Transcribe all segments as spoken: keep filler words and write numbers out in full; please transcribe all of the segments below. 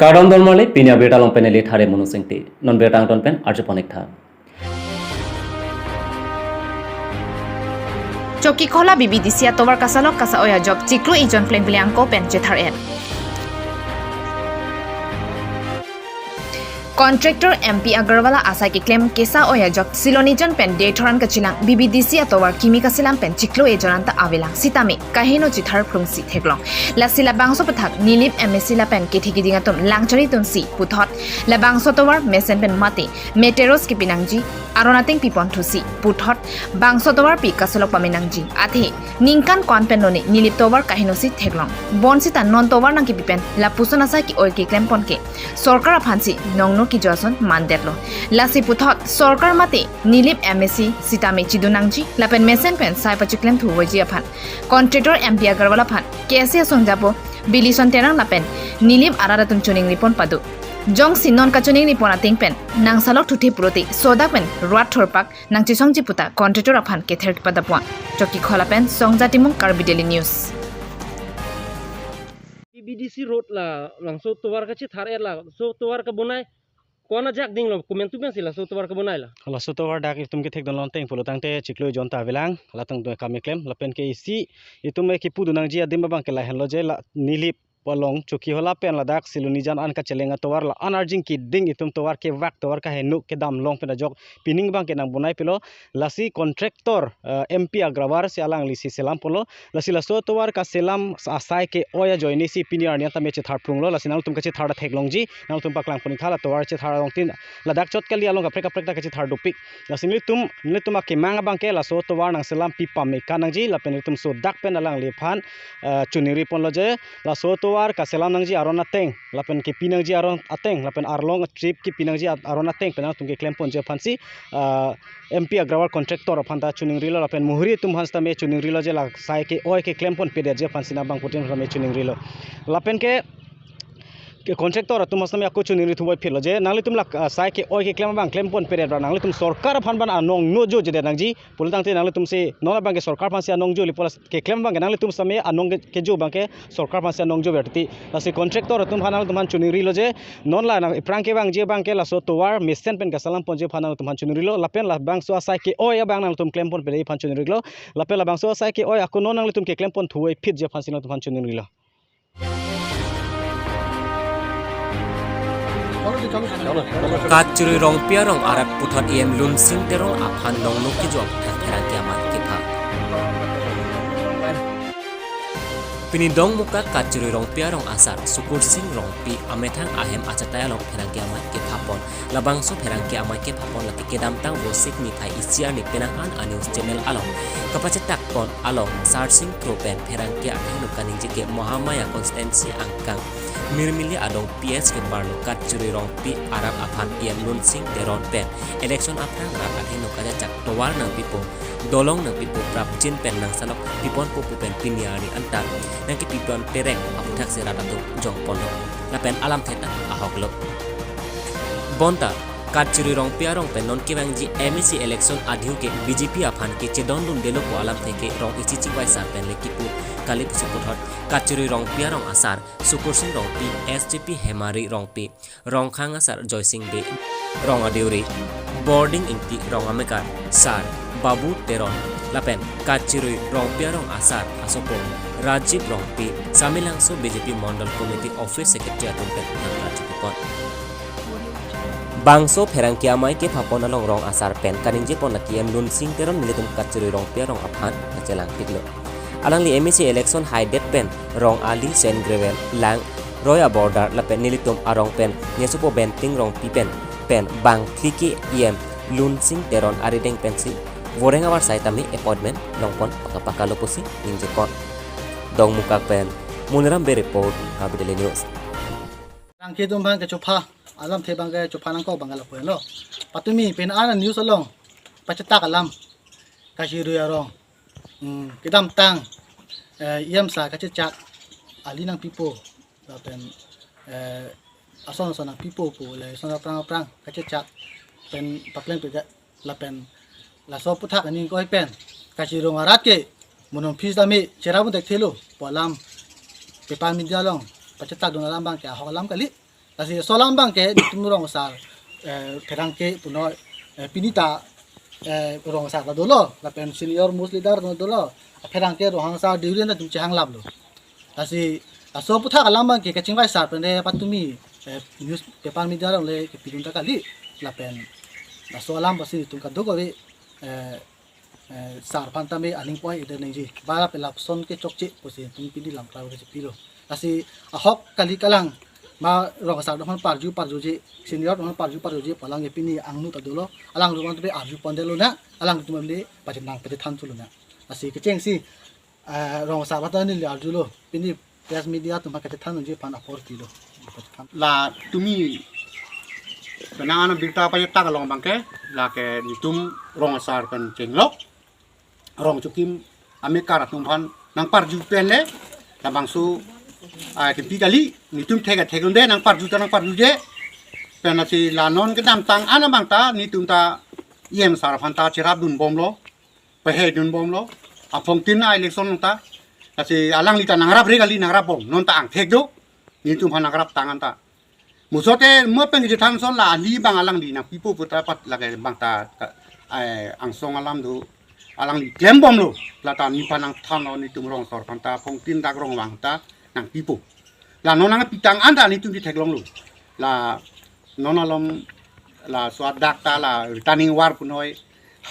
Kardom don marli, pini abirta along pen neli Thare Monu Singti. Non birta angton pen arjupon ik tha. Chokihola B B D C atovar kasalok kasa-oi ajok chiklo ejon plengple angko pen chethar-et. Contractor M P Agarwal asai keklem kesa-oi ajok Silonijan pen Deithor an kachelang B B D C atovar kimi kaselam pen chiklo ejon anta avelang sitame kaheno chethar phlungsi theklong. Lasi labangso aputhak Nilip M A C lapen kethe keding atum langchari dunsi puthot labangso atovar mesen pen mate materials kepi nangji, aron ateng pipon thusi puthot bangso atovar pi kasalok pame nangji. Athe ningkan ko-an pen lone Nilip atovar kahenosi theklong. Bonsita non atovar nangkepi pen lapuson asai ke-oi keklempon ke sorkar aphansi nongno kejo ason mandetlo. Lasi puthot sorkar mate Nilip M A C sitame chidun nangji lapen mesen pen sai pachiklemthu voiji aphan contractor M P Agarwal aphan K S A asong japo Bilison Terang lapen Nilip arat atum choningripon pado. Jongsi non kachoningripon ateng pen nangsalok thuthe pulote sodak pen ruat thorpak nangchesongji puta contractor aphan kether kepadapon. Chokihola pen Songja Timung, Karbi Daily News. B B D C road la, labangso atovar kachethar-et, labangso atovar kabonai ko-an ajak dinglo, komantu pensi laso atovar kabonai la? Laso atovar dak itum kethekdun longteng pulo tangte chiklo ejon ta avelang, latum do kam keklem, lapen ke isi itum ke kipudun nangji adim abang ke lahenlo je la Nilip along Chokihola pen ladak Silonijan an kachelang atovar la-an arjing keding itum atovar kevak atovar kaheno kedam long pen ajok pining abang ke nangbonaipelo. Lasi contractor, eh, M P Agarwal si alanglisi selamponlo. Lasi laso atovar kaselam asai ke-oi ajoinesi pini arni anta me chethar phlunglo. Lasi nangtum kachethar ta theklongji, nangtum paklangpon ik tha la atovar chethar along tin ladak chot kali, along kaprek kaprek ta kachethar dopik. Lasi nelitum, nelitum akemang abang ke laso atovar nangselam pi pame ka nangji lapen nelitum sodak pen alangliphan, eh, choningriponlo je laso atovar kaselam nangji aron ateng lapen kepi nangji aron ateng lapen arlong trip kepi nangji at-, aron ateng pen nangtum keklemponji aphansi, ah, M P Agarwal contractor aphan ta choningrilo lapen muhuri atum aphan sitame choningrilo je la sai ke-oi keklemponpedetji aphansi nang bangphutin sitame choningrilo. Lapen ke, ke contractor atum aphan sitame ako choningri thuvoiphitlo je nanglitum la, ah, sai ke-oi keklem abang klemponpedet ra nanglitum sorkar aphan ban anong nojo jedet nangji. Pulo tangte nanglitumsi non abang ke sorkar aphansi anong joli pulo keklem abang ke nanglitum sitame anong ke, kejo abang ke sorkar aphansi anong jo berti. Lasi contractor atum aphan nangtum aphan choningrilo je non la nang aphrang kevangji abang ke laso atovar mesen pen kasalamponji aphan nangtum aphan choningrilo lapen labangso asai ke-oi abang nangtum klemponpedetji aphan choningrilo lapen labangso asai ke-oi ako non nanglitum keklempon thuvoiphitji aphansi nangtum aphan choningrilo. Kachuri Rongpi arong arat puthot E M Lunsing Teron aphan nongno kejo aphuthak pherangke amei kepha. Pini Dongmukak Kachuri Rongpi arong asar Sukursing Rongpi amethang ahem achatai along pherangke amei kephapon. Labangso pherangke amei kephapon lake kedamtang Vosik niphai isi arni penang an a-news channel along kapachetakpon along Sarsing Kro pen pherangke athengno kaningje ke Mahamaya constituency angkang Mirmili adong P H keparlo Kachuri Rongpi arat aphan E M Lunsing Teron pen election aphrang rat athengno kachechak tovar nangpipo, dolong nangpipo, prapjin pen nangsalok piponpo pu pen pini arni anta nangkepipon terek aputhaksi rat atum jongponlo. Lapen alamthe ta ahoklo. Bonta Kachuri Rongpi arong pen non kevangji M A C election adhiu ke B J P aphan ke chedondundelo pu alamthe ke rong isi chibai sar pen le kipu kali pusi puthot Kachuri Rongpi arong asar Sukursing Rongpi, S J P Hemari Rongpi, Rongkhang asar Joysing Bey, rong adeuri Bording Ingti, rong amekar sar Babu Teron lapen Kachuri Rongpi arong asar asopo Rajiv Rongpi, Samelangso B J P Mondol Committee Office Secretary atum pen nangkachipon. Bangso pherangke amei kephapon along rong asar pen kaningjepon lake E M Lunsing Teron nelitum Kachuri Rongpi arong aphan kachelangpiklo. Alangli M A C election haidet pen rong ali, sand gravel, lang, roi a-border lapen nelitum arong pen nesopo Benting Rongpi pen pen bang three K E M Lunsing Teron arideng pensi voreng avarsai tame appointment longpon pakapakalo pusi ningjepon. Dongmukak pen Muniram Bey report, Karbi Daily News. Rangke atum abang ke chopha, alamthe abang ke chopha nangkok abang ke lapu-anlo. Patumi pen ana news along pachetak alam Kachuri arong, hmm, kedamtang, eh, E M asar kachechak ali nangpipo lapen, eh, ason ason nangpipo pu le ason aphrang aphrang kachechak pen pakleng pe lapen laso aputhak aning koi pen Kachuri arong arat ke monom phis dami cherap un-e thelo pu alam paper media along pachetakdun alam abang ke ahok alam kali. Lasi laso alam abangke netum rong asar, eh, pherangke punoi, eh, pini ta, eh, rong asar ta dolo, lapen senior most leader ta dolo, pherangke Ronghang sar Deuri ta netum chehang laplo. Lasi laso aputhak alam abangke kachingvai sar pen le patumi, eh, newspaper media along le kepidun ta kali, lapen laso alam pusi netum kadokave, eh, eh, sar aphan tame aning poi ida nangji. Ba lapen lapuson ke chokche pusi netum pini lam klar ke chepilo. Lasi ahok kali kalang, ma rong asar atum aphan parju parjuje, senior atum aphan parju parjuje pu alang ke pini angno ta dolo, alangtum aphan tame arju pondetlo na, alangtum aphan le pachenang pachethan thulo na. Lasi kechengsi, eh, rong asar aphan ta neli arjulo, pini press media atum aphan kachethan unji aphan apor pilo. La tumi penang ano birta pajetak along abangke, lake netum rong asar pen chenglok, rong Chokim amekar atum aphan nangparju pen le, labangso, ah, kipi kali, netum thek thek unde nangparju ta nangparjuje, pen lasi la non kedamtang an abang ta netum ta E M sar aphan ta cherapdun bomlo, pehedun bomlo, aphongtin a-election ta, lasi alangli ta nangrapre kali nangrap bom, non ta angthek do, netum aphan nangrap tang an ta. Musote mo pen kechethan ason la ali abang alangli nangpipo pu ta pat lake abang ta ka, eh, angsong alam do, alangli klem bomlo, la ta nephan nangthanlo netum rong asar aphan ta, aphongtin dak rong vang ta nangpipo. La non nangpi tang an ta netum chetheklonglo. La non alom laso adak ta la returning war punoi,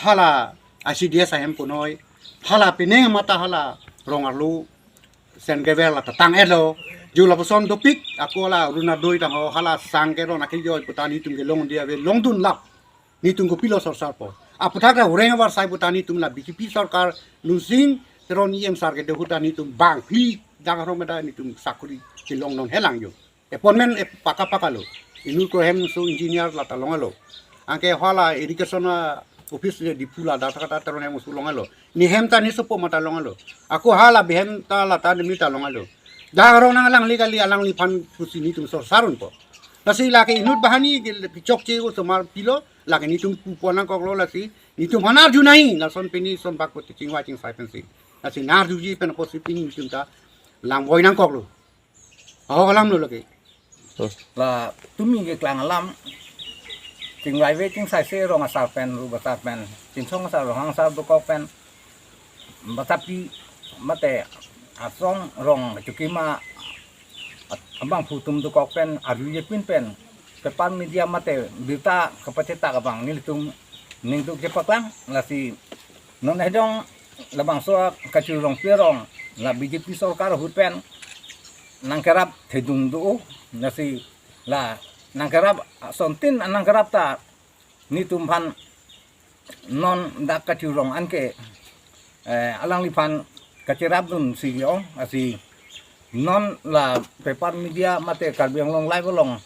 hala I C D S ahem punoi, hala penang mata hala rong arlo Sen Gabriel la ta tang-etlo, ju lapuson dopik, ako la Aruna Doi tang ho, hala sang ke ron akejoi pu ta netum kelong dia ave longdun lap. Netum kopilo sorsar po. Aputhak ta hureng avarsai pu ta netum la B J P sorkar, Lunsing Teron E M sar kedo ahut ta netum bangphli dak arong meda netum sakuri kelong non helang jo. Appointment e paka paka lo. Inut ko hem so engineer la ta longlo. Anke hala irrigation a-office le Diphu la dak ta Teron hem so longlo. Ne hem ta ne sopo mata longlo. Ako hala behem ta la ta ne mita longlo. Dak arong nang alangli kali alangliphan pusi netum sorsar unpo. Lasi lake inut bahani ke chokche osomar pilo, lake netum pupo nangkoklo lasi. Netum aphan arju nai, lason pini son bak ko chingvai chingsai pensi. Lasi nang arjuji pen pusi pini netum ta langvoi nangkoklo. Ahok alam lo lake. La tumi keklang alam, chingvaive chingsaise rong asar pen, rup asar pen, Chinthong asar, Ronghang asar dokok pen, basapi mate asong rong Chokim a-, abangphu atum dokok pen, arjuje pin pen, paper media mate birta kapachetak abang nelitum ningduk kepaklang, lasi non hedong labangso kachirong pirong la B J P sorkar ahut pen nangkerap thedung do, lasi la nangkerap asontin nangkerap ta netum aphan non dak kachirong anke, eh, alangliphan kachirapdun si ong, lasi non la paper media mate Karbi Anglong Live along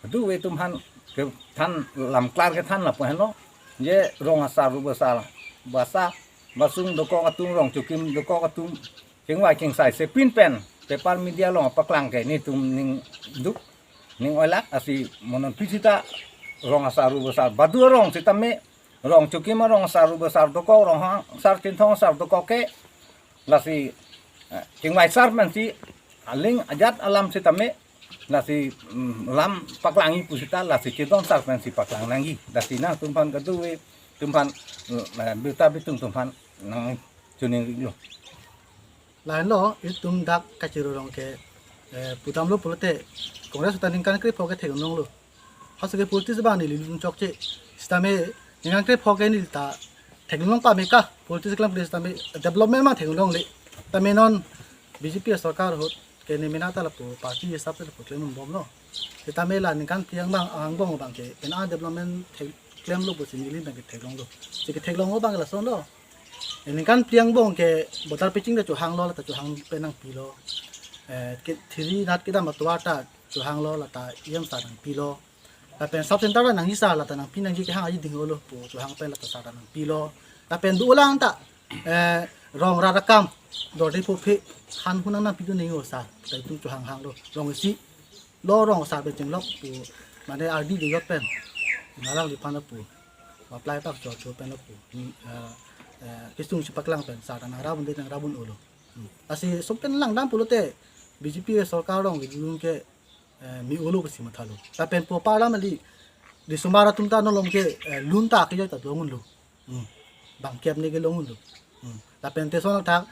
adu ve atum aphan kethan lam klar kethan lapu henlo, je rong asar, rup asar, basa basung dokok atum, rong Chokim dokok atum chingvai chingsaise pin pen paper media along paklang ke netum ningduk ning oilak, lasi mo non pi sita rong asar, rup asar badu arong sitame, rong Chokim arong asar, rup asar dokok, Ronghang asar, Chinthong asar dokok ke, lasi, eh, chingvai sar pensi aling ajat alam sitame, lasi, mm, lam paklangji pu sita lasi chedon sar pensi paklang nangji. Lasi nangtum aphan kadokave atum aphan, eh, birta bitung atum aphan nangchiningrilo. Lahenlo, itum dak kachirong ke, eh, pudamlo pulote, Congress ta ningkan krepho ke theklonglo. Halaso ke politics abang neli lun chokche. Sitame ningkan krepho ke neli ta theklong pame ka, politics kelang pule sitame development ma theklongle. Tame non B J P sorkar ahut ke ne mena ta lapu party hisap ta lapu klem bomlo. Sitame la ningkan phli angbong, angbong abang ke pen a-development thek-, klemlo pusi neli abang ke theklonglo. Si ketheklong abang ke lasonlo. Eh, ningkan phli angbong ke voter pitching ta chohanglo, la ta chohang pen nangpilo. Eh, ke thiri nat kedam atovar ta chohanglo, la ta E M sar nangpilo. Lapen sub center ta nangji sar, la ta nangpi nangji kehang aji dinglo pu chohang pen la ta sar ta nangpilo. Lapen dolang ta, eh, rong rat akam, dorde pho phe, han hu nang nangpidun nangji sar, ta itum chohang hanglo, rong isi lo rong asar pen chenglok pu, mane ardi diyot pen, alangliphan pu, apply pak cho cho pen pu, eh, eh, kesung si paklang pen sar ta nangrap unde nangrap un-olo. Hmm. Lasi lason pen langdam pulote B J P sorkar along kedun ke eh, me-olo pusi mathalo. Lapen po parlam ali, risomar atum ta nolong ke, eh, lun ta kejoi ta longdunlo. Hmm. Bangkep ne kelongdunlo. Hmm. Lapen te lason athak,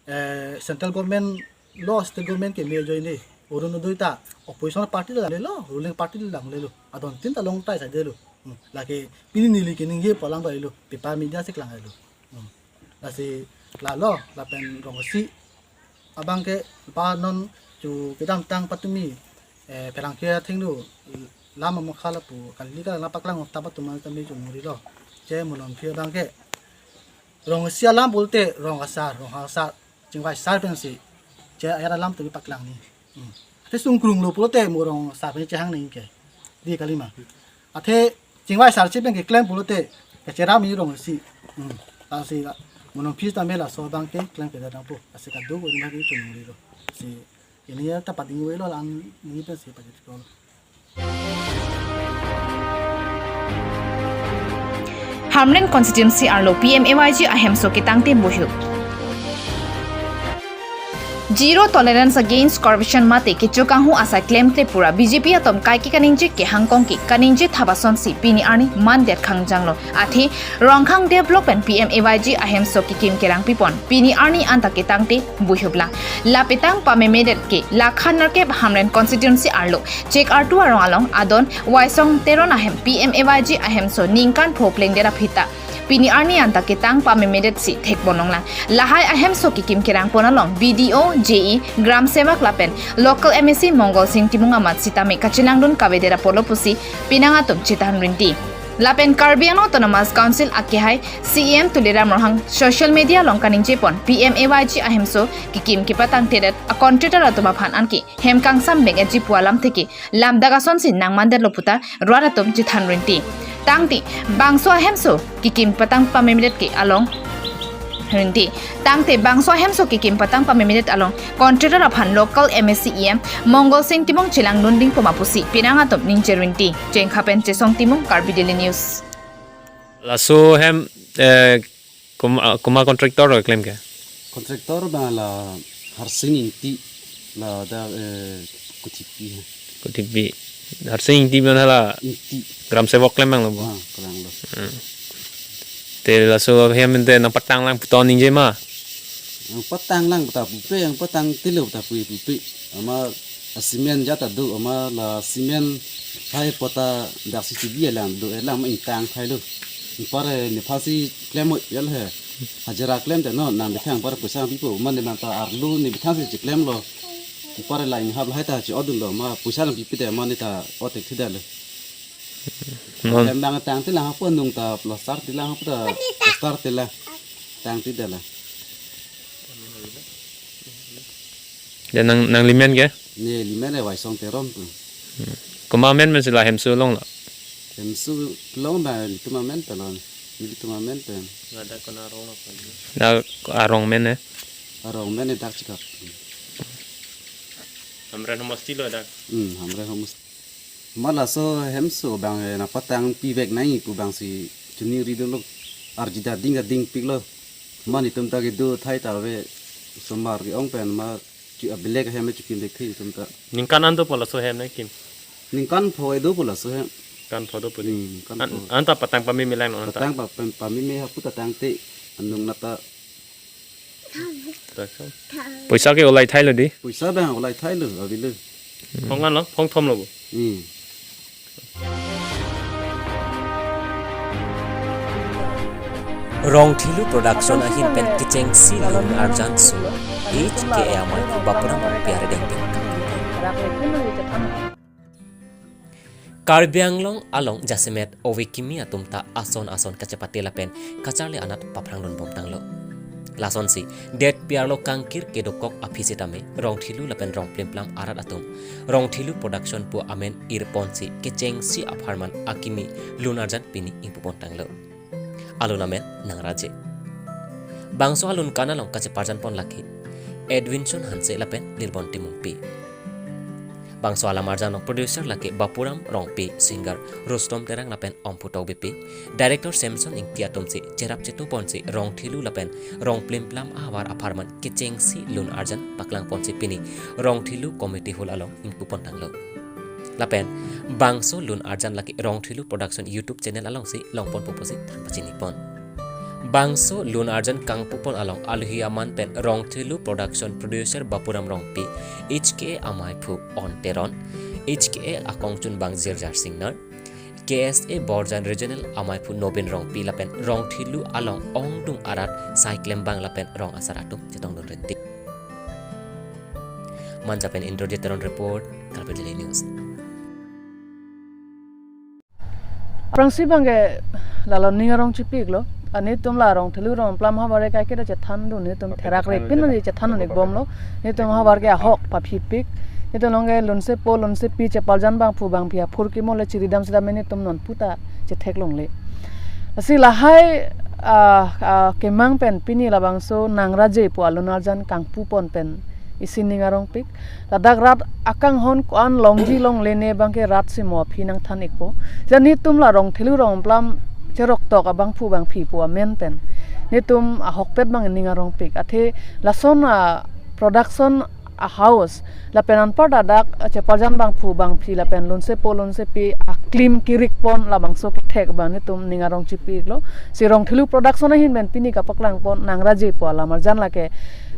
eh, central government lo, state government keme ajoine, Orunodoi ta opposition party langlelo, ruling party langlelo. Adon tin ta long tai saidelo. Hmm. Lake pini neli keningje pu alam ta ilo, paper media si klang ilo. Hmm. Lasi lalo, lapen rong isi abang ke, pa non chu kedamtang patumi, eh, pherangke athengno lam amakha lapu kali ka la paklang ta patuma tame chu murilo. Che mo non phi abang ke, rong isi alam pulote rong asar, rong asar, chingvai sar pensi che ayar alam tumi paklang ni. Hmm. Athe sungkrunglo pulote mo rong asar pen chehang nangji ke, dei kalima. Athe chingvai sar si pen keklem pulote kacherap ni rong isi. Hmm. Lasi la, mo non phi tame laso abang ke klem kedo nangpo. Lasi kadokave abang ke chu murilo. Si ini ya ta pading velo, la-an ni pensi pajutlo. Hamren constituency arlo P M A Y G ahemso ketangte buihup. Zero tolerance against corruption mate kecho kanghu asai klemkle pura B J P atum kaike kaningje kehang kongki kaningje thap asonsi pini arni mandet khangjanglo. Athe Rongkhang development P M A Y G ahemso kekim kerang pipon pini arni anta ketangte buihuplang. Lapetang pamemedet ke lakhan nerkep Hamren constituency arlo Chek Artu arong along adon Waisong Teron ahem P M A Y G ahemso ningkan pho plengdet aphi ta pini arni anta ketang pamemedetsi thekponlonglang. Lahai ahemso kekim kerangpon along B D O, J E, Gram Sevak lapen local M A C Mongol Sing Timung amat sitame kachelangdun kavedet apotlo pusi penang atum chethan rinti. Lapen Karbi Anglong Autonomous Council akehai C E M Tuliram Ronghang social media along kaningjepon P M A Y G ahemso kekim kepatangtedet a contractor atum aphan anke hem kangsam beng-etji pu alam theke lamdak asonsi nangmandetlo puta rat atum chethan rinti. Tangte bangso ahemso kekim patang pamemedet ke along rinti. Tangte bangso ahemso kekim patang pamemedet along contractor aphan local M A C E M Mongol Sing Timung chelangdun dingpo ma pusi penang atum ningje rinti. Chengkha pen Chesong Timung, Karbi Daily News. Laso hem, eh, kum-, ah, kuma contractor lo klem ke? Contractor abang la Harsing Ingti, ladak, eh, Kuthipi ha. Kuthipi. Harsing Ingti abang hala Ingti. Gram Sevak klem abang lo bo? Ah, klem lo. Hmm. Te laso hem te nangpatanglang puton ningje ma? Nangpatanglang puta pupe, nangpatangtelo puta pu pupe. Ama a cement jat ta do, ama la cement hai puta daksi chibi alang do, alang ma ingtang thailo. Anpar nephan si klem mo yal he. Hajira klem te non, nang bithang anpar poisa pipo, ma ne nang ta arlo ne bithang si chiklemlo. Anpar la inghap lahai ta chi-odunlo, ma poisa nang pipe te ma ne ta otek thidalo. Non. Hem nangtangtelang hapu nung ta plaster telang hapu ta plaster tela. Tangtedala. Ya nang, nang limen ke? Ne limen e Waisong Teron pu. Hmm. Kuma amen pensi la hemso longlo? Hemso long abang nelitum amen pen lo. Nelitum amen pen. Ladak kona arong lo pen? Dak arong amen e? Arong amen e dak Chekap. Hamren homosti lo dak? Hmm, Hamren homosti. Ma laso hemso abang he nangpatang pivek nangji pu abangsi choningri dunlo, arjida ding ta dingpiklo. Ma nelitum ta kedo thai ta ave osomar ke-ong pen ma chu-, abelek ahem chukim dek thei nelitum ta. Ningkan an dopo laso hem nangkim? Ningkan pho e dopo laso hem. Ningkan pho dopo di. Hmm, ningkan an, pho. Anta patang pamemelang non anta? Patang pa-, pam-, pameme hapu ta tangte anung nata. Poisa ke olai thailo di? Poisa abang olai thailo, avelo. Phong anlo, phong thomlo bo? Hmm. Rongthelu Production ahin pen kechengsi lun arjan su H K A amai pu bapram pi arideng ding. Karbi Anglong along jasemet ove kimi atum ta ason ason kachepate lapen kacharli anat paphrangdun bomtanglo. Lasonsi, detpi arlo kangkir kedokok aphi sitame, Rongthelu lapen Rongplimplam arat atum Rongthelu Production pu amen irponsi kechengsi apharman akimi lun arjan pini ingpupontanglo. Alun amen Nangraje. Bangso alun kan along kacheparjanpon lake Edwinson Hanse lapen Nirbon Timungpi. Bangso alam arjan along producer lake Bapuram Rongpi, singer Rustom Terang lapen Omphu Tokbipi, director Samson Ingti atumsi cherap chetu ponsi Rongthelu lapen Rongplimplam ahavar apharman kechengsi lun arjan paklang ponsi pini Rongthelu Committee Hall along ingpu pon tanglo. Lapen bangso lun arjan lake Rongthelu Production YouTube channel alongsi long ponpo pusi than pachini pon. Bangso lun arjan kangpu pon along alohi aman pen Rongthelu Production producer Bapuram Rongpi, H K A amaiphu On Teron, H K A akongchunbang Jirjar Singnar, K S A Borjan Regional amaiphu Nobin Rongpi lapen Rongthelu along ongdung arat sai klembang lapen rong asar atum chetongdun rinti. Manja pen Indrajit Teron report, Karbi Daily News. Aphrangsi abangke lalo ning arong chipiklo. Nelitum la Rongthelu Rongplimplam ahavar ke kaiketa chethandun, nelitum therak repin neli chethandun ikbomlo. Nelitum ahavar ke ahok paphipik. Nelitum along ke lunsepo lunsepi cheparjan abangphu abangphi aphurkimo le chiridam sidam nelitum non puta chetheklongle. Lasi lahai, ah, ah, kemang pen pini labangso Nangraje pu alun arjan kangpu pon pen isi ning arongpik. Ladak rat akanghon ko-an longji longle ne abangke rat si mo aphi nangthan ikpo. Jani nelitum la Rongthelu Rongplimplam cheroktok abangphu abangphi pu amen pen nelitum ahokpet abang ning arongpik. Athe lason a production a house lapen anparta dak cheparjan abangphu abangphi lapen lunsepo lunsepi aklim kirik pon labangso kethek abang nelitum ning arong chipiklo. Si Rongthelu Production ahin pen pini kapaklang pon Nangraje pu alam arjan lake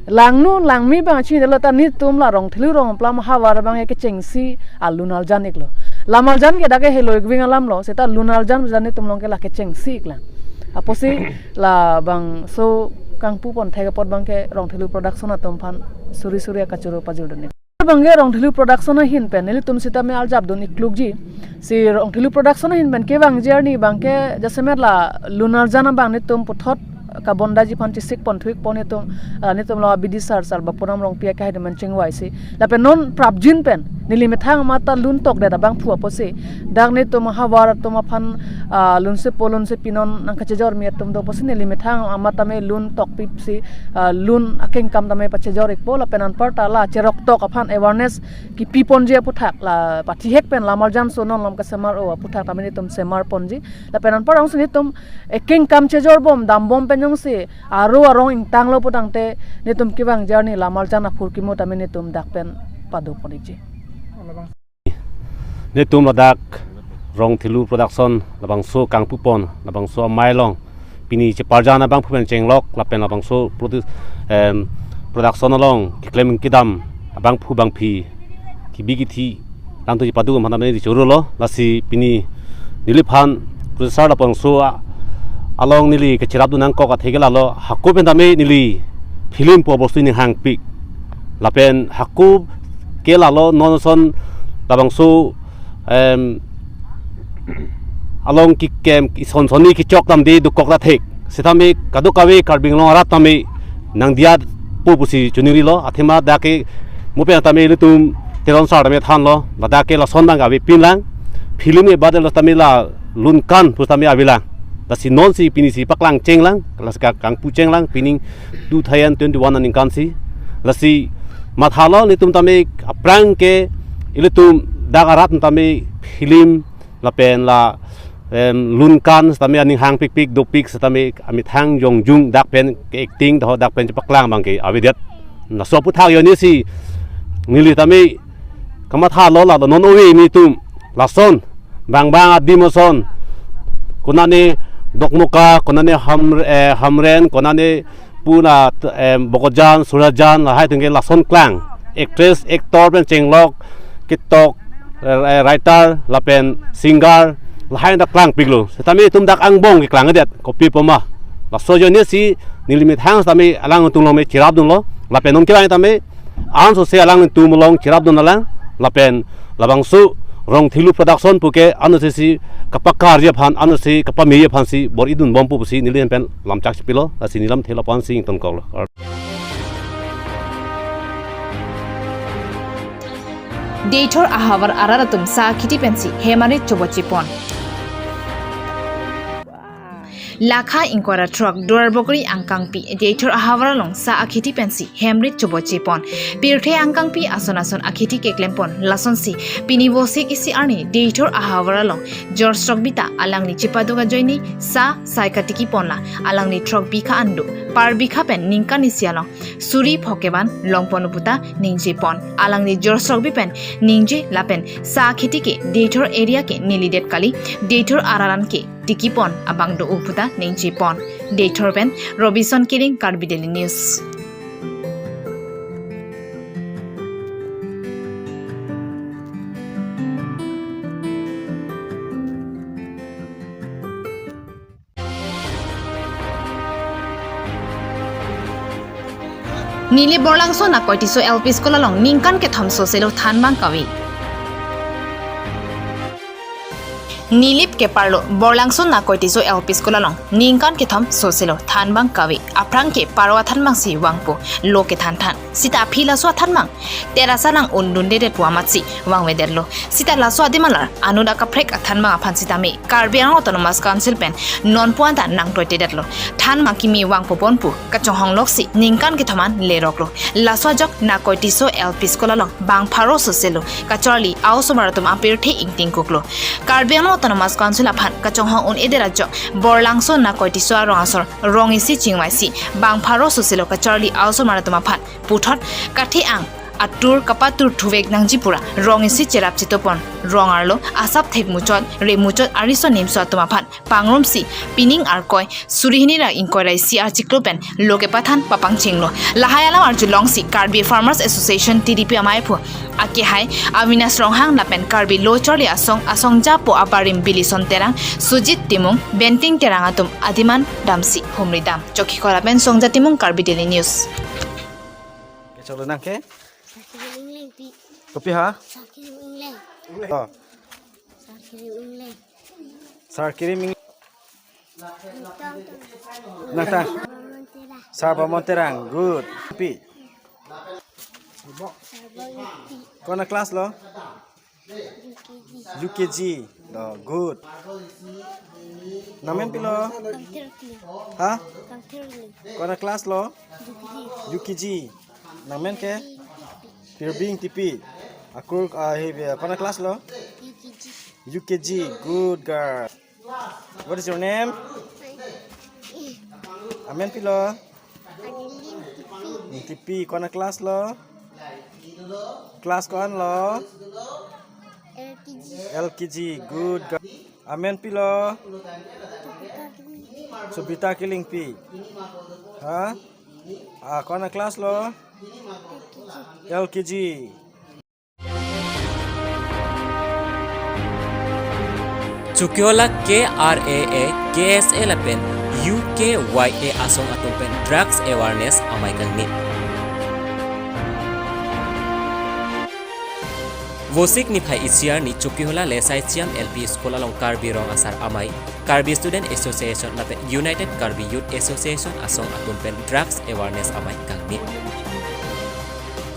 langno langme abang chinilo, ta nelitum la Rongthelu Rongplimplam ahavar abangke kechengsi alun arjan iklo. Lam arjan ke dak ke helo ikving alamlo, seta lun arjan jan nelitum along ke la kechengsi iklang. Apotsi labangso kangpu pon thek apot abangke Rongthelu Production atum aphan suri suri akachoro pajurdun ik. Abangke Rongthelu Production ahin pen nelitum sitame arjapdun iklukji. Si Rongthelu Production ahin pen kevangji arni abangke jasemet la lun arjan abang nelitum puthot kabondaji aphan chesik pon thuik pon nelitum, ah, nelitum lo abidi sar sar Bapuram Rongpi akehai atum chingvaisi. Lapen non prapjin pen neli methang amat ta lun tokdet abangphu apotsi dak nelitum ahavar atum aphan, ah, lunsepo lunsepi non nangkachejormi atum do apotsi neli methang amat tame lun tokpipsi, ah, lun akengkam tame pachejor ikpo lapen anparta la cheroktok aphan awareness kipi ponji aputhak la pathihek pen lam arjan so non lom kesemar o aputhak tame nelitum semar ponji. Lapen anpar jongsi nelitum ekengkam chejorbom dambom pen jongsi aro arong ingtanglo putangte nelitum kevangji arni lam arjan aphurkimo tame nelitum dak pen pado pon ikji. Nelitum ladak Rongthelu Production labangso kangpu pon labangso amei along pini cheparjan abangphu pen chenglok lapen labangso produ-, em, production along keklem kedam abangphu abangphi kibi kithi langtu chepadu aphan tame neli chorolo. Lasi pini neliphan producer labangso a-, along neli kacherapdun nangkok athe ke lalo hako pen tame neli film pu abostu ning hangpik. Lapen hako ke lalo non ason labangso, em, along keklem ison sonni kechok damde dokok ta thek. Sitame kadokave Karbi Anglong arat tame nangdiya po pusi choningrilo. Athema dak ke mo pen tame ilitum Teron sar tame thanlo. Ladak ke lason abang avepinlang. Film e badel tame la lun kan pu tame avelang. Lasi nonsi pinisi paklang chenglang, lasi ka kangpu chenglang, pining two thousand twenty-one aningkansi. Lasi mathalo nelitum tame aphrang ke ilitum dak arat tame film lapen la, em, lun kan tame aning hangpikpik dopik tame amethang jongjung dak pen ke acting do dak pen paklang abangke avedet. Laso aputhak ajoinesi neli tame kamathalo lalo non ove nelitum lason bang bang adim ason, konane Dokmoka, konane Ham-, eh, Hamren, konane puna, em, Bokojan, Surajan, lahai atum ke lason klang. Actress, actor pen chenglok, ketok, eh, writer, lapen singer, lahai ta klangpiklo. Sitame itum dak angbong keklang adet, kopi poma. Laso ajoinesi neli methang tame alangtum along me cherapdunlo, lapen non kevang tame ansose alangtum along cherapdun alang, lapen labangso Rongthelu Production puke anose si kapakarji aphan, anose kapame aphansi bor-idunbom pu pusi neli pen lamchak chipilo, lasi neli lamthe lapu-ansi ingtonkoklo. Deithor ahavar arat atum sa khiti pensi hem arit chobochepon. Lakha ingkoi ra throk Duarbagori angkangpi Deithor ahavar along sa akheti pensi hem rit choboche pon. Pirthe angkangpi ason ason akheti keklem pon, lasonsi pini Vosik isi arni Deithor ahavar along George Rokbita alangli chepaduk ajoine sa sai katiki ponla alangli throk bikha an do. Par bikha pen ningkan isi along suri phok kevan long pon puta ningje pon. Alangli George Rokbi pen ningje lapen sa akheti ke Deithor area ke nelidet kali, Deithor arat an ke tiki pon abang do puta ningje pon. Deithor pen Robinson Kering, Karbi Daily News. Nilip Borlangso Nakoi Tisso L P School along ningkan kethom soselo thanbang kave. Nilip keparlo Borlangso Nakoi Tisso L P School along ningkan kethom soselo thanbang kave. Aphrang ke paro athanbangsi vangpo, lo kethan than. Sita aphi laso athanbang terasa nang undundedet pu amatsi vangvedetlo. Sita laso ademalar anut akaprek athanbang aphan sitame Karbi Anglong Autonomous Council pen non puan ta nangtoitedetlo. Thanbang kimi vangpo pon pu kachonghong loksi ningkan kethom an leroklo. Laso ajok Nakoi Tisso L P School along bang pharo soselo kacharli a-osomar atum apirthe ingtingkuklo. Karbi Anglong Autonomous Council aphan kachonghong un-edet ajok Borlangso Nakoi Tisso arong asor rong isi chingvaisi bang pharo soselo kacharli a-osomar atum aphan puthot kathe-ang atur kapatur thuvek nangji pura rong isi cherap chetopon rong arlo asap thek muchot re muchot ariso nimso atum aphan pangrumsi pining Arkoi suri hini ra ingkoi ra isi archiklo pen lo kepathan papangchenglo. Lahai alam arjulongsi Karbi Farmers Association, T D P, amei aphu akehai Avinash Ronghang lapen Karbi Lo Charli Asong asongjapo abarim Bilison Terang, Sujit Timung, Benting Terang atum adiman damsi humri dam. Chokihola pen Songja Timung, Karbi Daily News. Kechoklo nang ke? Sakiri Ingleng pi. Kopi ha? Sakiri Ingleng. Oh. Sakiri Ingleng. Sakiri Ingleng. Nang ta? Sarba Monterang. Good. Pi. Sarba Ingleng pi. Kona class lo? U K G. U K G. Oh, good. Nangmen pilo? Kangthir pi. Ha? Kangthir pi. Kona class lo? U K G. U K G. Nangmen ke? Pirbing T P. Akur, ah, he, be, kona class lo? U K G. U K G. Good girl. What is your name? Amen pilo? Adeline T P. T P, kona class lo? Class ko-an lo? L K G. L K G. Good girl. Amen pilo? Subita Kilingpi. Ha? Ah, kona class lo? L K G. Chokihola K R A A, K S A lapen U K Y A asong atum pen drugs awareness amei kangni. Vosik niphai isi arni Chokihola Lesai Siam L P School along Karbi Rong Asar Amei, Karbi Student Association lapen United Karbi Youth Association asong atum pen drugs awareness amei kangni.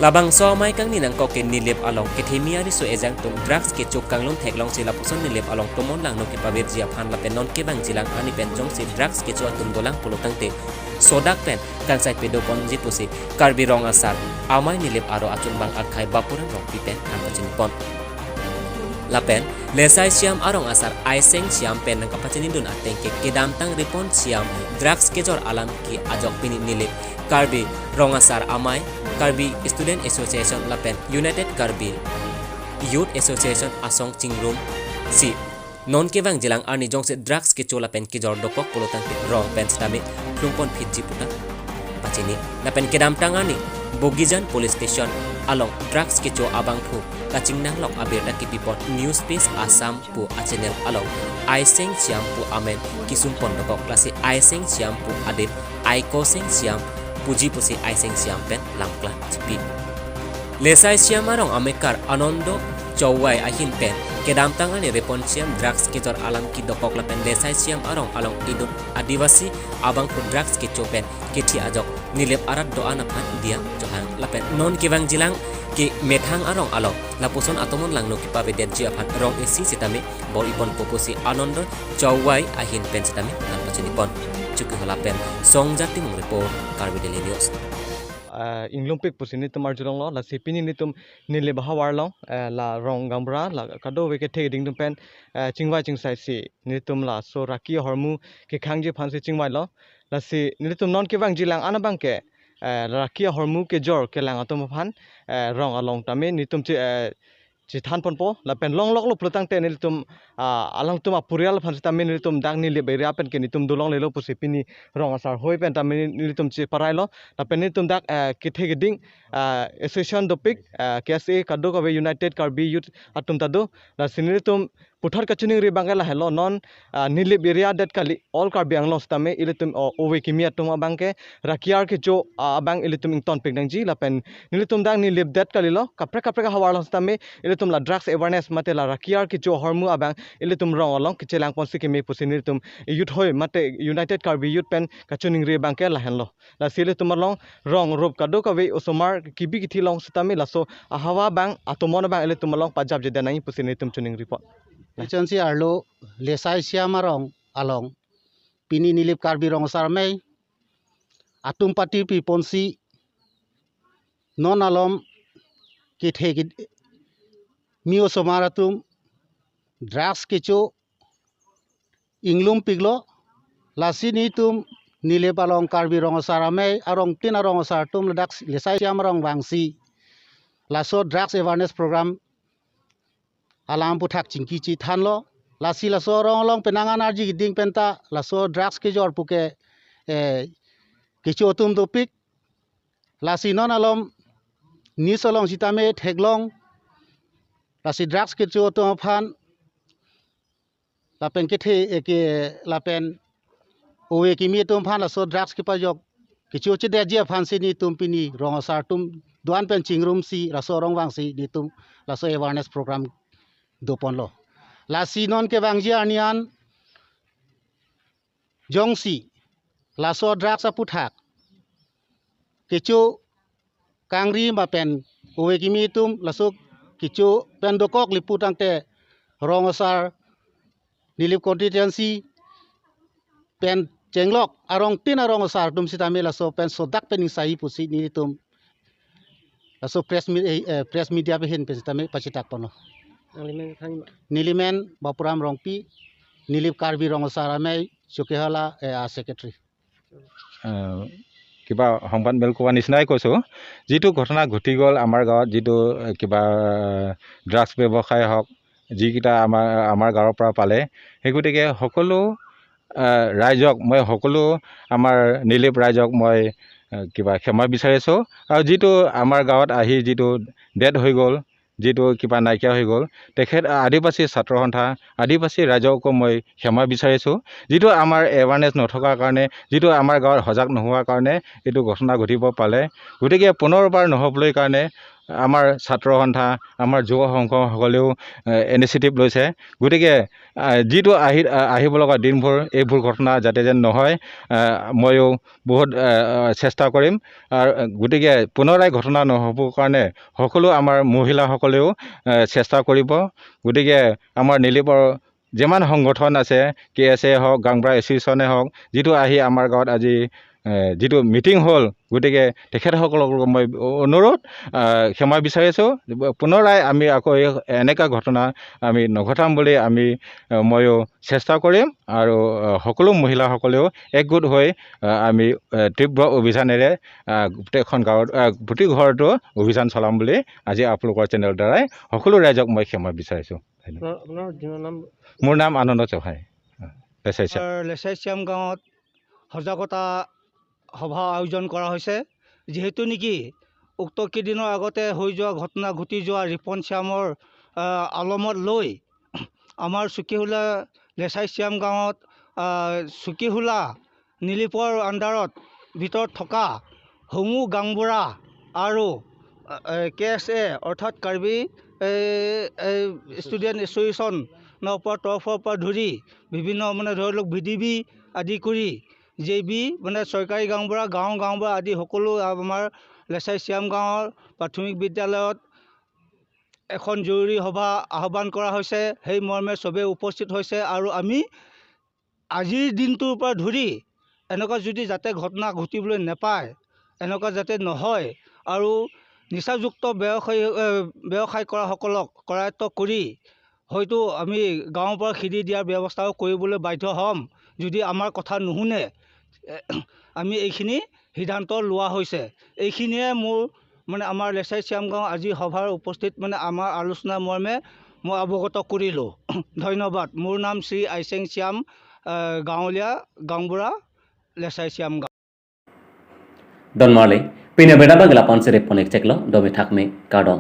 Labangso amei kangni nangkok ke Nilip along kethemi ariso ejang atum drugs kecho kanglum theklongsi lapuson Nilip along tomon langno kepavirji aphan lapen non kevangjilang arni pen jongsi drugs kecho atum dolang pulo tangte sodak pen kangsai pedo ponji pusi Karbi Rong Asar Amei Nilip aro achunbang akhai Bapurang Rongpi pen nangpachini pon. Lapen Lesai Siam arong asar Aiseng Siam pen nangkapachini dun ateng ke kedamtang Ripon Siam drugs kejor alam ke ajok pini Nilip Karbi Rong Asar Amei, Karbi Student Association lapen United Karbi Youth Association asong chingrumsi non kevangjilang arni jongsi drugs kecho lapen kejor dokok pulo tangte rong pen sitame plung ponphitji puta pachini. Lapen kedamtang arni Bogijan Police Station along drugs kecho abangphu kachingnanglok abirta kipi pon News Paste Assam pu achannel along Aiseng Siam pu amen kisum pon dokok, lasi Aiseng Siam pu adim Aikoseng Siam puji pusi Aiseng Siam pen langklang chipi. Lesai Siam arong amekar Anondo Chowai ahin pen kedamtang arni Ripon Siam drugs kejor alam kedokok lapen Lesai Siam arong along inut Adivasi abangphu drugs kecho pen kethi ajok Nilip arat do-an aphan diya johang lapen non kevangjilang ke methang arong along lapuson atomon langno kepavedetji aphan rong isi sitame bor-iponpo pusi Ananda Chowai ahin pen sitame nangpachini pon. Chokihola pen Songjat Timung report, Karbi Daily News. Ah, inglumpik pusi nelitum arjulonglo, lasi pini nelitum Nilip ahavar along, eh, la rong gaonbura, la kadokave kethe keding atum pen, eh, chingvai chingsaisi nelitum laso raki ahormu kekhangji aphansi chingvailo. Lasi nelitum non kevangjilang an abangke, eh, raki ahormu kejor kelang atum aphan, eh, rong along tame nelitum che, eh, chethan ponpo, lapen longloklo pulotangte nelitum, ah, alangtum apurial aphan sitame nelitum dak Nilip area pen ke nelitum dolonglelo pusi pini rong asar hoi pen tame nelitum cheparailo, lapen nelitum dak, eh, kethe keding, ah, association dopik, ah, K S A kadokave United Karbi Youth atum ta do, lasi nelitum puthot kachiningri abangke lahelo non, ah, Nilip area det kali, all Karbi Anglong sitame ilitum, oh, ove kimi atum abangke rakiar kecho, ah, abang ilitum ingtonpik nangji lapen nelitum dak Nilip det kalilo, kaprek kaprek ahavar along sitame ilitum la drugs awareness mate la rakiar kecho ahormu abang ilitum rong along kechelang ponsi keme pusi nelitum youth hoi mate United Karbi Youth pen kachiningri abangke lahenlo. Lasi ilitum along rong rup kadokave osomar kebi kethe along sitame laso ahavar abang atomon abang ilitum along pajapjedet nangji pusi nelitum chiningri pon. Ichansi arlo Lesai Siam arong along pini Nilip Karbi Rong Asar Amei atum party pi ponsi non alom kethe ked-, mi osomar atum drugs kecho inglumpiklo, lasi nelitum Nilip along Karbi Rong Asar Amei arong tin arong asar atum ladak Lesai Siam arong vangsi laso drugs awareness program alam aphuthak chingki chethanlo, lasi laso arong along penang an arji keding penta laso drugs kejor puke, eh, kecho atum dopik, lasi non alom news along sitame theklong, lasi drugs kecho atum aphan lapen kethe, eh, ke lapen ove kimi atum aphan laso drugs kepajok kecho chedetji aphansi nelitum pini rong asar atum do-an pen chingrumsi laso arong vangsi nelitum laso awareness program doponlo. Lasi non kevangji arni an jongsi laso drugs aphuthak kecho kangri ma pen ove kimi atum laso kecho pen dokokli putangte rong asar Nilip constituency pen chenglok arong tin arong asar atum sitame laso pen sodak pen ingsai pusi nelitum laso press mi-, eh, eh, press media pen hin pen sitame pachitak ponlo. Nangli men thangi ma? Neli men Bapuram Rongpi, Nilip Karbi Rong Asar Amei Chokihola, eh, a secretary. আহ, কিবা সংবাদ মেল কোৱা নিচিনাই কৈছোঁ। যিটো ঘটনা ঘটি গ'ল আমাৰ গাঁৱত, যিটো, আহ, কিবা ড্ৰাগছ ব্যৱসায় হওক, যিকেইটা আমাৰ, আমাৰ গাঁৱৰ পৰা পালে, সেই গতিকে সকলো, আহ, ৰাইজক মই, সকলো আমাৰ নিলিপ ৰাইজক মই, আহ, কিবা ক্ষমা বিচাৰিছোঁ। আৰু যিটো আমাৰ গাঁৱত আহি যিটো ডেড হৈ গ'ল, যিটো কিবা নাইকিয়া হৈ গ'ল, তেখেত আদিবাসী ছাত্ৰ সন্থা, আদিবাসী ৰাইজকো মই ক্ষমা বিচাৰিছোঁ। যিটো আমাৰ এৱাৰনেছ নথকাৰ কাৰণে, যিটো আমাৰ গাঁৱত সজাগ নোহোৱাৰ কাৰণে এইটো ঘটনা ঘটিব পালে। গতিকে পুনৰবাৰ নহ'বলৈ কাৰণে আমাৰ ছাত্ৰ সন্থা, আমাৰ যুৱ সংঘসকলেও, এ, ইনিচিয়েটিভ লৈছে। গতিকে, আ, যিটো আহি, আ, আহিব লগা দিনবোৰ, এইবোৰ ঘটনা যাতে যেন নহয়, আ, ময়ো বহুত, আ, আ, চেষ্টা কৰিম। আৰু, আ, গতিকে পুনৰাই ঘটনা নহ'বৰ কাৰণে সকলো আমাৰ মহিলাসকলেও, আ, চেষ্টা কৰিব। গতিকে আমাৰ নিলিপৰ যিমান সংগঠন আছে, কে এছ এ হওক, গাঁওবুঢ়া এছ'চিয়েশ্যনে হওক, যিটো আহি আমাৰ গাঁৱত আজি, এ, যিটো মিটিং হ'ল, গতিকে তেখেতসকলক মই অনুৰোধ, আ, ক্ষমা বিচাৰিছোঁ। পুনৰাই আমি আকৌ এই এনেকুৱা ঘটনা আমি নঘটাম বুলি আমি, আ, ময়ো চেষ্টা কৰিম আৰু, আ, সকলো মহিলাসকলেও একগোট হৈ, আ, আমি, আ, তীব্ৰ অভিযানেৰে, আ, গোটেইখন গাঁৱত, আ, প্ৰতি ঘৰতো অভিযান চলাম বুলি আজি আপোনালোকৰ চেনেলৰ দ্বাৰাই সকলো ৰাইজক মই ক্ষমা বিচাৰিছোঁ। ধন্যবাদ। আপোনাৰ, আপোনাৰ আপোনাৰ নাম? মোৰ নাম আনন্দ চৌহান। লেচাই চিয়াম। আমাৰ লেচাই চিয়াম গাঁৱত সজাগতা সভা আয়োজন কৰা হৈছে। যিহেতু নেকি উক্ত কেইদিনৰ আগতে হৈ যোৱা ঘটনা ঘটি যোৱা ৰিপন চিয়ামৰ, আহ, আলমত লৈ আমাৰ চুকিহোলা লেচাই চিয়াম গাঁৱত, আহ, চুকিহোলা নিলিপৰ আণ্ডাৰত ভিতৰত থকা হুমু গাঁওবুঢ়া আৰু, আহ, কে এছ এ অৰ্থাৎ কাৰ্বি, এ, এ, ষ্টুডেণ্ট এছ'চিয়েশ্যনৰ পৰা তৰফৰ পৰা ধৰি বিভিন্ন মানে ধৰি লওক ভি ডি বি আদি কৰি জে বি মানে চৰকাৰী গাঁওবুঢ়া, গাঁও গাঁওবুঢ়া আদি সকলো আমাৰ লেচাই চিয়াম গাঁৱৰ প্ৰাথমিক বিদ্যালয়ত এখন জৰুৰী সভা আহ্বান কৰা হৈছে। সেই মৰ্মে চবেই উপস্থিত হৈছে আৰু আমি আজিৰ দিনটোৰ পৰা ধৰি এনেকুৱা যদি যাতে ঘটনা ঘটিবলৈ নাপায়, এনেকুৱা যাতে নহয় আৰু নিচাযুক্ত ব্যৱসায়ী, এ, ব্যৱসায় কৰাসকলক কৰায়ত্ত কৰি হয়তো আমি গাঁৱৰ পৰা খেদি দিয়াৰ ব্যৱস্থাও কৰিবলৈ বাধ্য হ'ম। যদি আমাৰ কথা নুশুনে, এ, আমি এইখিনি সিদ্ধান্ত লোৱা হৈছে। এইখিনিয়ে মোৰ মানে আমাৰ লেচাই চিয়াম গাঁও আজি সভাৰ উপস্থিত মানে আমাৰ আলোচনা মৰ্মে মই অৱগত কৰিলোঁ। ধন্যবাদ। মোৰ নাম শ্ৰী আইচেং চিয়াম, আহ, গাঁৱলীয়া গাঁওবুঢ়া, লেচাই চিয়াম গাঁও। Don marli, pini abirta abang ke lapu-an si rip pon-ik cheklo, domi thakmi, kardom.